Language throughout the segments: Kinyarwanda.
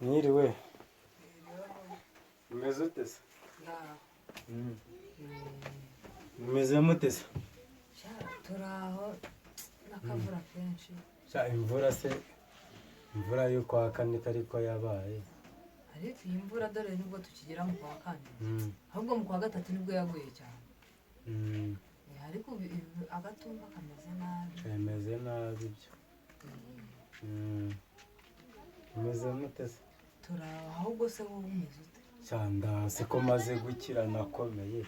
Mwiriwe. Umeze ute se? Mumeze mute se? Turaho n'akavura kenshi. Sha, imvura se, imvura yo kwa kane ariko yabaye. Ariko iyi mvura dore nibwo tukigera mu kwa kane, ahubwo mu kwa gatatu nibwo yaguye cyane. Ariko ubu agatumba kameze nabi. Kameze nabi ibyo. Mumeze mute se? Turaho, ahubwo se wowe umeze ute? Sha, ndase ko maze gukira nakomeye.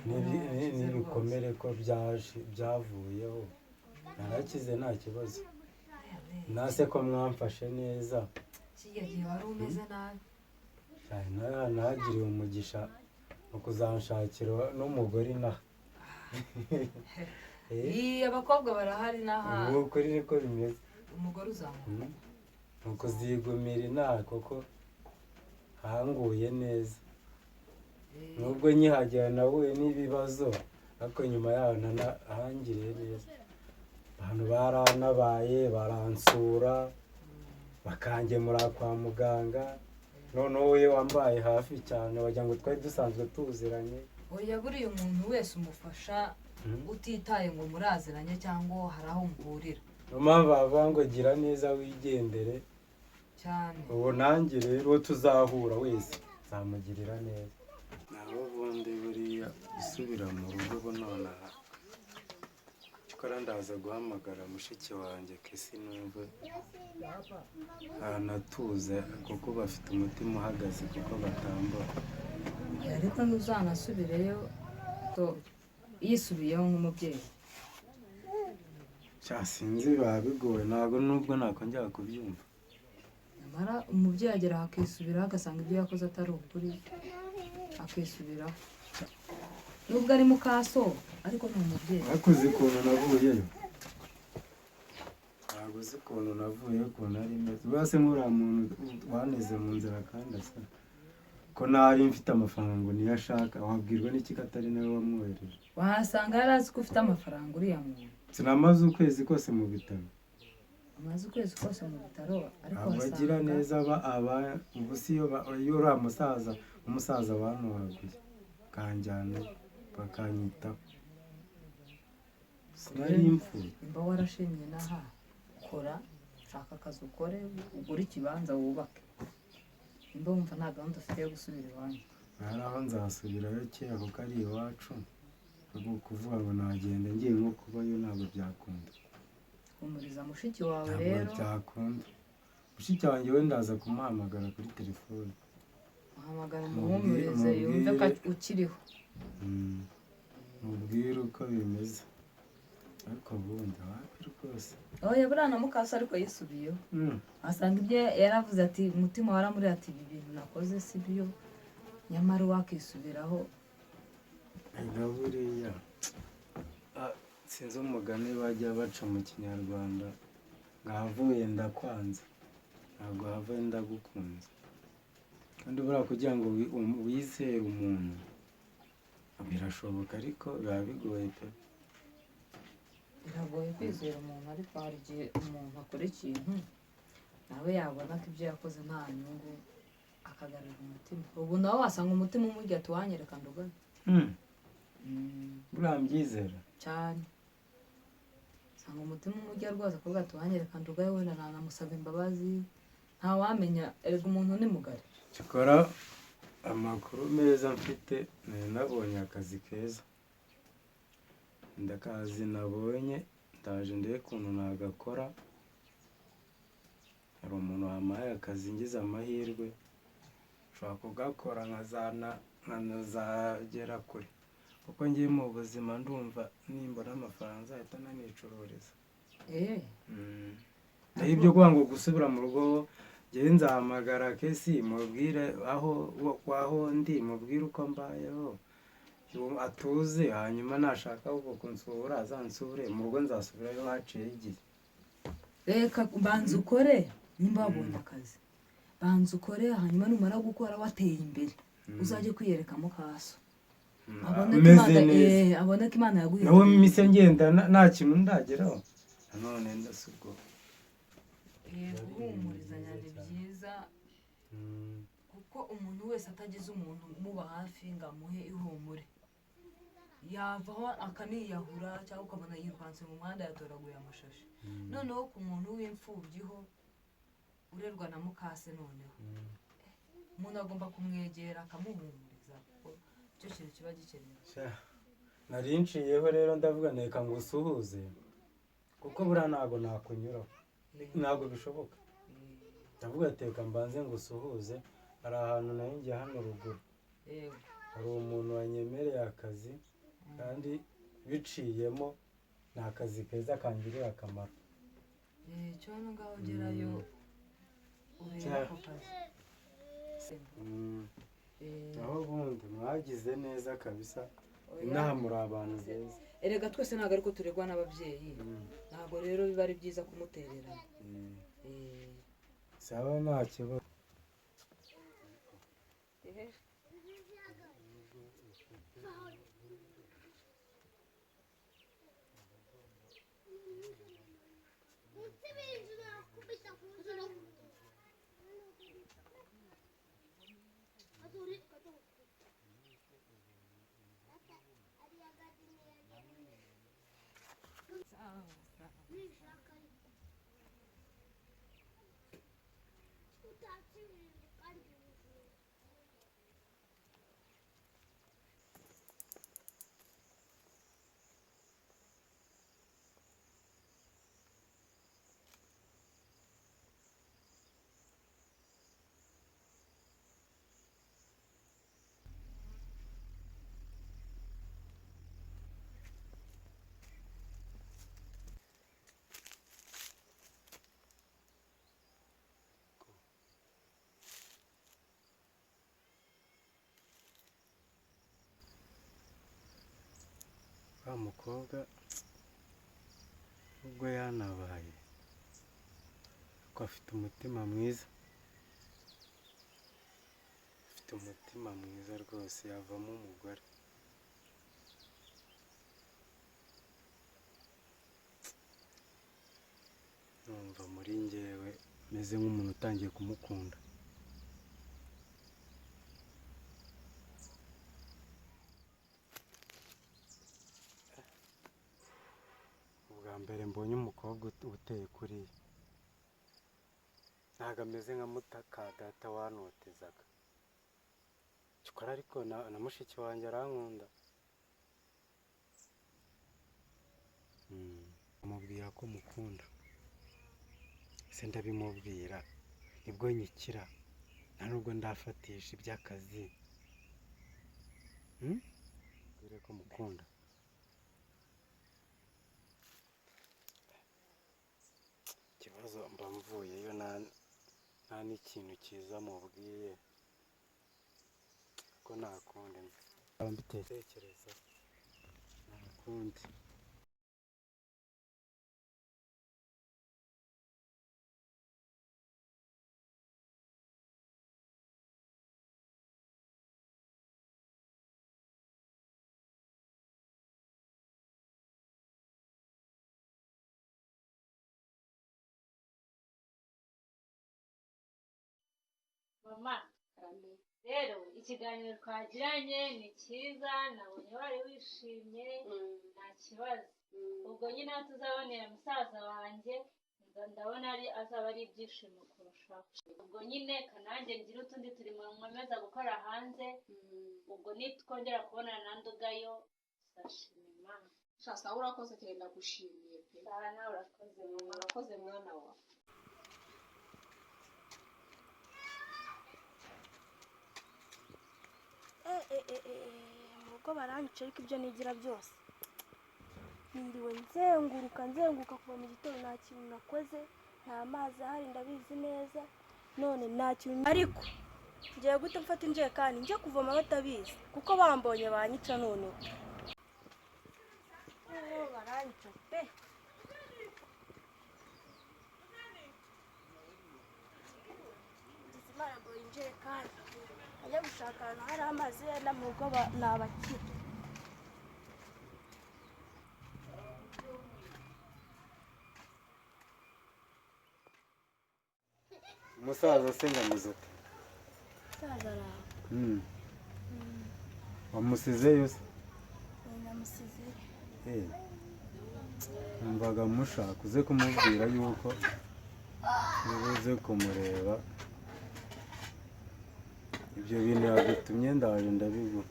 Ndabona wakize rwose. N'ibikomere ko byaje byavuyeho, narakize, nta kibazo. Nase ko mwamfashe neza. Kirya gihe wari umeze nabi. Cyane, nahagiriwe umugisha mu kuzanshakira n'umugore inaha. Abakobwa barahari n'aha. Ubu kuri niko bimeze. Umugore uzamuka. Ni ukuzigumira inaha kuko hanguye neza. Nubwo nkihagera nahuye n'ibibazo, ariko nyuma yaho hangiriye neza. Abantu baranabaye, baransura, bakangemura kwa muganga. Noneho we wambaye hafi cyane, wagira ngo twari dusanzwe tuziranye. Oya, buriya umuntu wese umufasha utitaye ngo muraziranye cyangwa hari aho muhurira. Niyo mpamvu bavuga ngo gira neza wigendere. Cyane. Ubu nanjye rero uwo tuzahura wese nzamugirira neza. Naho ubundi buriya gusubira mu rugo ubu nonaha, cyakora ndaza guhamagara mushiki wanjye Kesi numve ahanatuze, kuko bafite umutima uhagaze kuko batambura. Ariko ntuzanasubireyo yisubiyeho nk'umubyeyi. Sha, sinzi, biba bigoye, ntabwo nubwo nakongera kubyumva. Nyamara umubyeyi agera aho akisubiraho, agasanga ibyo yakoze atari ukuri, akisubiraho, nubwo ari mukaso ariko ni umubyeyi. Ariko uzi ukuntu navuyeyo? Ntabwo uzi ukuntu navuyeyo, ukuntu ari meze. Buriya se nk'uriya muntu waneze mu nzira kandi asa ko nari mfite amafaranga ngo niyo ashaka, wabwirwa n'iki ko atari nawe wamwohereje? Wahasanga yari azi ko ufite amafaranga uriya muntu. Sinamaze ukwezi kose mu bitaro. Amaze ukwezi kose mu bitaro, ariko Abagira wasanga neza ba aba ubu si iyo iyo uriya musaza, umusaza bantoraguye bakanjyana bakanyitaho, sinari mfuye. Nimba warashimye n'aha, kora, shaka akazi ukore, ugure ikibanza wubake, nimba wumva nta gahunda ufite yo gusubira iwanyu. Hari aho nzasubirayo kera kuko ari iwacu, ahubwo kuvuga ngo nagenda ngiye nko kubayo ntabwo byakunda. Humuriza mushiki wawe Ntabwo rero. byakunda. Mushiki wanjye we ndaza kumuhamagara kuri telefone. Muhamagara umuhumurize, yumve ko ukiriho. Mubwire uko bimeze, ariko ubundi wapi rwose. Oya, buriya na mukase ariko yisubiyeho. Wasanga ibyo yaravuze ati umutima waramuriye ati ibi bintu nakoze si byo, nyamara wakisubiraho. Ega buriya, sinzi umugani bajya baca mu Kinyarwanda ngo ahavuye ndakwanze ntabwo havuye ndagukunze. Kandi buriya kugira ngo wizere umuntu birashoboka, ariko biba bigoye pe. Biragoye kwizera umuntu, ariko hari igihe umuntu akora ikintu nawe yabona ko ibyo yakoze nta nyungu, akagarura umutima. Ubu nawe wasanga umutima umurya ati wanyereka ndugane. Buriya mbyizera. Cyane, usanga umutima umurya rwose, akavuga ati wanyereka ndugaye, wenda nanamusaba imbabazi, ntawamenya, erega umuntu ni mugari. Cyakora amakuru meza mfite, nari nabonye akazi keza. Ndakazi nabonye, ndaje ndebe ukuntu nagakora. Hari umuntu wampaye akazi, ngize amahirwe nshobora kugakora nkanazagera kure, kuko ngiye mu buzima ndumva nimbona amafaranga nzahita nanicururiza. Naho ibyo kuvuga ngo gusubira mu rugo, njyewe nzahamagara Kesi mubwire aho ndi, mubwire uko mbayeho, atuze, hanyuma nashaka ahubwo kunsura azansure. Mu rugo nzasubirayo haciye igihe. Reka banza ukore. Nimba wabonye akazi, banza ukore, hanyuma numara gukora wateye imbere uzajye kwiyereka mukaso, abone ko Umeze Imana neza. Abone ko Imana yaguhinduriye. Nawe mise ngenda nta kintu ndageraho nanone ndasa ubwo. Guhumurizanya ni byiza. Kuko umuntu wese atagize umuntu umuba hafi ngo amuhe ihumure, yavaho akaniyahura cyangwa ukabona yirukanse mu muhanda yatoraguye amashashi. Noneho ku muntu w'imfubyi ho urerwa na mukase, noneho umuntu agomba kumwegera akamuhumuriza, kuko icyo kintu kiba gikenewe. Sha, nari nciyeho rero ndavuga reka ngo usuhuze, kuko buriya ntabwo nakunyuraho, ntabwo bishoboka. Ndavuga teka mbanze ngo usuhuze. Hari ahantu nari ngiye hano ruguru, hari umuntu wanyemereye akazi kandi biciyemo, ni akazi keza kangirira akamaro. Cyo hano ngaho ugerayo urebe ako kazi. Aho ubundi mwagize neza kabisa, inaha muri abantu beza. Erega twese ntabwo ariko turegwa n'ababyeyi, ntabwo rero biba ari byiza kumutererana. Sawa, nta kibazo. Wa mukobwa ubwo yanabaye ariko afite umutima mwiza, afite umutima mwiza rwose, yavamo umugore. Numva muri njyewe meze nk'umuntu utangiye kumukunda. Ubwa mbere mbonye umukobwa uteye kuriya, ntabwo ameze nka mutaka data wanotezaga. Cyokora ariko na mushiki wanjye arankunda. Amubwira ko mukunda, ese ndabimubwira nibwo nyikira, nta nubwo ndafatisha iby'akazi. Mbwire ko mukunda. Ikibazo mba mvuyeyo nta n'ikintu cyiza mubwiye, ko nta kundi mba mbitekereza, nta kundi. Mama, rero ikiganiro twagiranye ni cyiza, nabonye wari wishimye, nta kibazo. Ubwo nyine aho tuzabonera musaza wanjye, ndabona ari azaba ari ibyishimo kurushaho. Ubwo nyine kanange ngira utundi turimo nkomeza gukora hanze, ubwo nitwongera kubonana na Ndugayo tuzashima Imana. Sha sawa, urakoze cyane, ndagushimiye pe. Sawa, nawe urakoze mama. Urakoze mwana wa. Mu rugo baranyica, ariko ibyo nigira byose niriwe nzenguruka nzenguruka kuva mu gitondo, nta kintu nakoze, nta mazi ahari ndabizi neza, none nta kintu. Ariko ngiye guhita mfata injerekani njye kuvoma batabizi, kuko bambonye banyica. Noneho noneho baranyica pe. Ngize Imana ngo injerekani ajya gushaka ahantu hari amazi, yenda mu rugo ni abakire. Umusaza se ngameze ate? Umusaza araho. Wamusizeyo se? Namusize. Eh, numvaga mushaka uze kumubwira yuko niba uze kumureba ibyo bintu yagutumye, ndaje ndabiguha,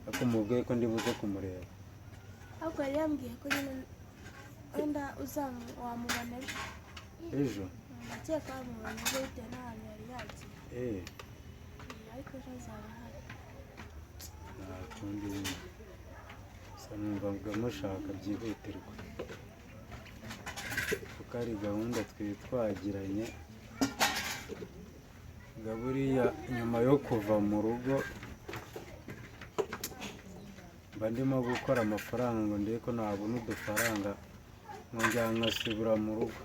ariko mubwiye ko ndibuze kumureba. Ariko yari yambwiye ko nyine wenda uzamu wamubona ejo. Ejo? Ndakeka wamubona ejo bitewe n'ahantu yari yagiye. Ariko ejo azaba ahari. Nta kundi nyine, gusa numvaga mushaka byihutirwa kuko ari gahunda twari twagiranye. Nga buriya nyuma yo kuva mu rugo mba ndimo gukora amafaranga ngo ndebe ko nabona udufaranga nkongera nkasubira mu rugo.